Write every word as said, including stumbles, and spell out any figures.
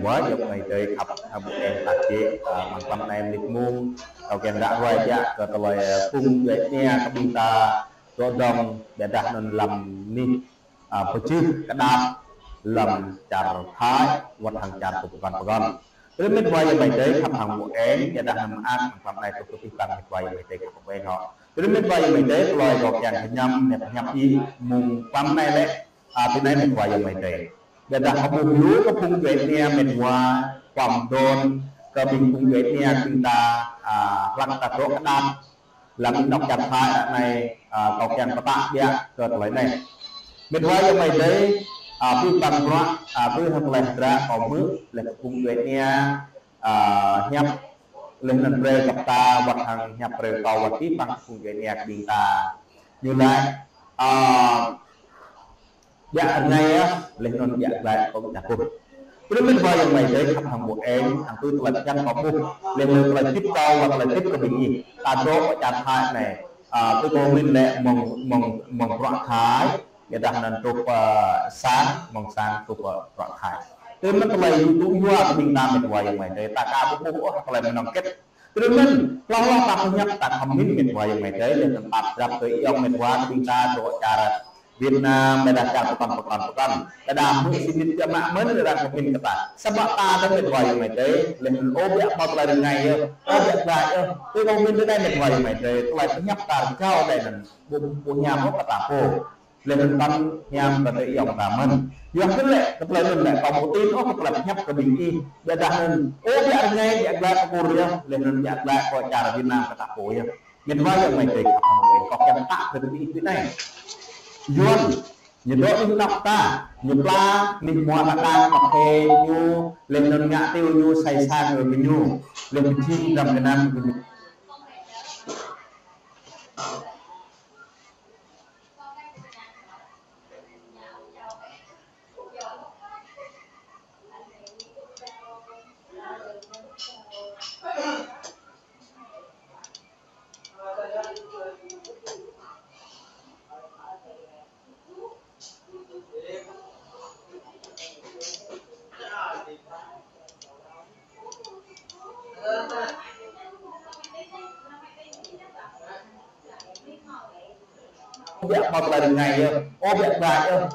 Ơi, ayŏng amai adơi khăp, hăng ƀu eng tah jĕ, ơ, mơ̆ng tlam anai mơnit mông, kâo kiăng ră ruai biă kơ tơlơi, ơ, phung djuai ania kơ ƀing ta, dŏ dŏng, biă dah anŭn lăm anih, ơ, pơčeh kơđap, lăm čar Thái, wơ̆t hăng čar pơkŏn pơkŏn. Tơdơi mĕt wa ayŏng amai adơi khăp hăng ƀu eng, biă dah anŭn mơak, mơ̆ng tlam anai truh kơ abih bang mĕt wa ayŏng amai adơi khăp ƀu eng hŏ. Tơdơi mĕt wa ayŏng amai adơi, tơlơi kâo kiăng kơñăm, mĕt hiăp ih, mơ̆ng tlam anai lĕ, ơ, tui anai mĕt wa ayŏng amai adơi. Biă dah kâo ƀuh lu kơ phung djuai ania mĕt wa, kuăm don, kơ ƀing phung djuai ania ƀing ta, ơ, hlăk ta dŏ kơđap, lăm anŏ čar Thái anai, ơ, kâo kiăng pơtă biă kơ tơlơi anai. Mĕt wa ayŏng amai adơi, ơ, abih bang bruă, ơ, abih hăng tơlơi hơdră kâo hmư̆, lĕ kơ phung djuai ania, ơ, hiăp, lĕ anŭn brơi kơ ta, wơ̆t hăng hiăp brơi kâo wơ̆t abih bang phung djuai ania kơ ƀing ta. Ñu laĭ, ơ, biă rơngai yơh, lĕ anŭn biă glaĭ kơ ƀing ta pô. Tơdơi mĕt wa ayŏng amai adơi khăp hăng ƀu eng, hăng tui tơlơi phiăn kâo ƀuh, lĕ anŭn tơlơi hơdip kâo, wơ̆t tơlơi hơdip kơ ƀing ih. Ta dŏ wơ̆t čar Thái anai, ơ, tui kâo mĭn lĕ mơ̆ng, mơ̆ng, mơ̆ng bruă Thái, biă dah anŭn truh, ơ, sang, mơ̆ng sang truh, ơ, bruă Thái. Tơdơi mơ̆n tơlơi yua tŭ yua kơ ƀing ta mĕt wa ayŏng amai adơi, ta aka ƀu ƀuh ôh tơlơi mơnơ̆ng hơget. Tơdơi mơ̆n, hloh hloh ta pơhiăp ta khŏm mĭn mĕt wa ayŏng amai adơi, lĕ tơnap drap tui ayŏng mĕt wa kơ ƀing ta dŏ čar Việt Nam, biă dah čar pơkŏn pơkŏn pơkŏn. Biă dah hmư̆ sĭt nik biă mă mơ̆n, biă dah khŏm mĭn kơ ta. Samơ̆ ta dơ̆ng mĕt wa ayŏng amai adơi, lĕ anŭn ơ biă hmâo tơlơi rơngai yơh, ơ biă glaĭ yơh. Tui kâo mĭn tui anai mĕt wa ayŏng amai adơi, tơlơi pơhiăp ta rơgao anai anŭn ƀu, ƀu hiam ôh kơ ta pô. Lĕ anŭn tơl hiam kơ tơlơi ayŏng ta mơ̆n. Yua hơget lĕ, kơ tơlơi anŭn lĕ kâo ƀu tin ôh kơ tơlơi pơhiăp kơ ƀing ih. Biă dah anŭn, ơ biă rơngai, biă glaĭ kơ pô yơh, lĕ anŭn biă glaĭ kơ čar Việt Nam kơ ta pô yơh. Mĕt wa ayŏng amai adơi khăp hăng ƀu eng, kâo kiăng pơtă brơi kơ ƀing ih tui anai. Yuan, ñu dŏ anih anŏ ta, ñu pla, anih hmua ta đang, kơphê ñu, lĕ anŭn ngă tiêu ñu, sai sang kơ ñu, lĕ pơjing dram gơnam kơ ñu. Ơ biă hmâo tơlơi rơngai yơh, ơ biă glaĭ yơh.